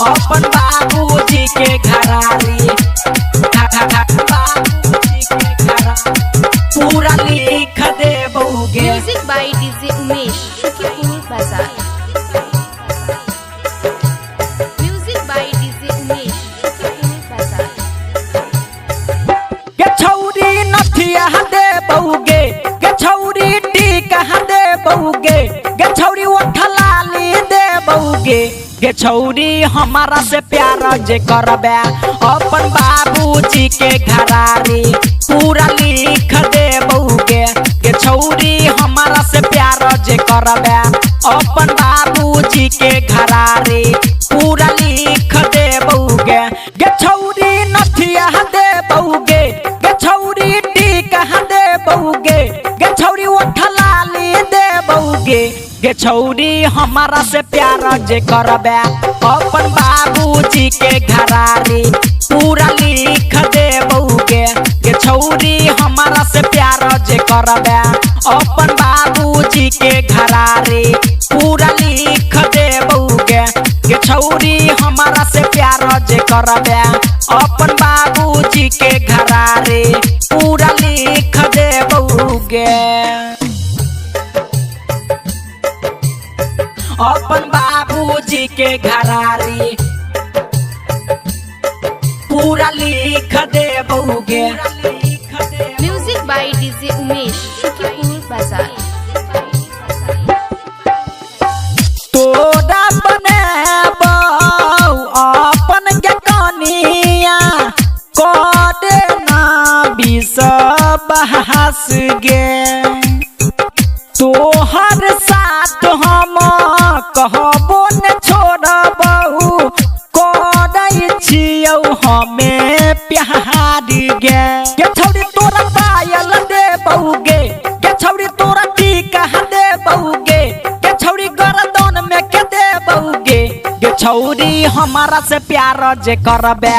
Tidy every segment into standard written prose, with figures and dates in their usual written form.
अपन बाबूजी के घरारी, बाबूजी के घरा पूरा लिख देबौगे। Music by DJ Umesh, Sukhipur Bazar. Music by DJ Umesh, Sukhipur Bazar. गे छौरी नथिया देबौगे, गे छौरी टीका देबौगे, गे छौरी ओठलाली देबौगे। गे छौरी हमारा से प्यार जे करबे अपन बाबूजी के घरारी पूरा लिख देबौगे। गे छौरी हमारा से प्यार जे करबे अपन बाबूजी के घरारी पूरा लिख देबौगे। गे छौरी नथिया देबौगे, गे छौरी टीका देबौगे, गे छौरी ओठलाली देबौगे। गे छौरी हमारा से प्यार जे करबे अपन बाबूजी के घरारी पूरा लिख देबौगे। गे छौरी हमारा से प्यार जे करबे अपन बाबूजी के घरारी पूरा लिख देबौगे। गे छौरी हमारा से प्यार जे करबे अपन बाबूजी के घरारी पूरा लिख देबौगे। अपन बाबूजी के घरारी पूरा लिख देबौगे। Music by DJ Umesh, Sukhipur Bazar. तोरा बनेबौ अपन के कनिया करे ना विश्वास गे, तोहर साथ हम कहबो न छोड़बौ करै छियौ हमे प्यार गे। गे छौरी तोरा पायल देबौगे, गे छौरी तोरा टीका देबौगे, गे छौरी गरदन में के देबौगे। गे छौरी हमारा से प्यार जे करबे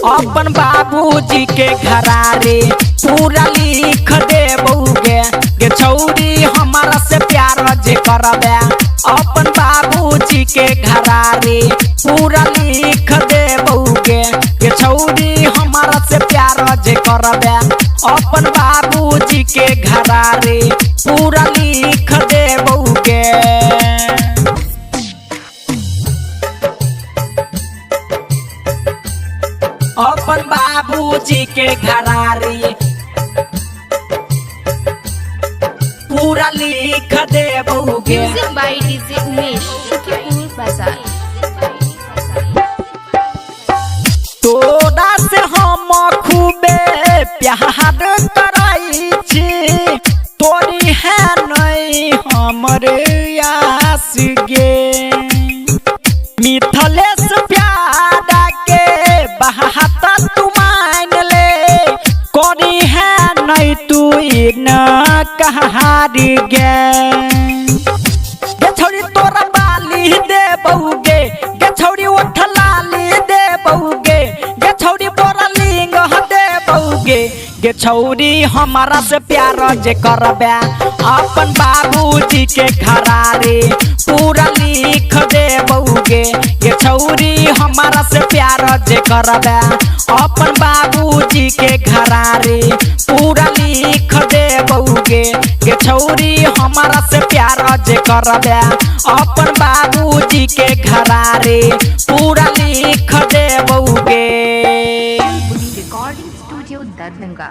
अपन बाबूजी के घरारी पूरा लिख देबौगे। गे छौरी हमारा से प्यार जे करबे अपन बाबूजी के घरारी पूरा लिख देबौगे। गे छौरी हमारा से प्यार जे करबे अपन बाबूजी के घरारी पूरा लिख देबौगे। अपन बाबूजी के घरारी पूरा लिख देबौगे। Music by DJ Umesh, Sukhipur Bazar. तोरा से हम खूबे प्यार करै छी, तोरी है नहीं हमर आस गे। मिथलेश प्यार के बात तू मान ले, करी है नहीं तू न कहारी गे। गे छौरी तोरा बाली देबौगे, गे छौरी ओठलाली देबौगे, गे छौरी बोरा लिंग देबौगे। गे छौरी हमारा से प्यार जे करबे अपन बाबूजी के घरारी पूरा लिख देबौगे। गे छौरी हमारा से प्यार जे करबे अपन बाबूजी के घरारी पूरा लिख देबौगे। गे छौरी हमारा से प्यार जे करबे अपन बाबूजी के घरारी पूरा लिख देबौगे। Recording Studio, Darbhanga.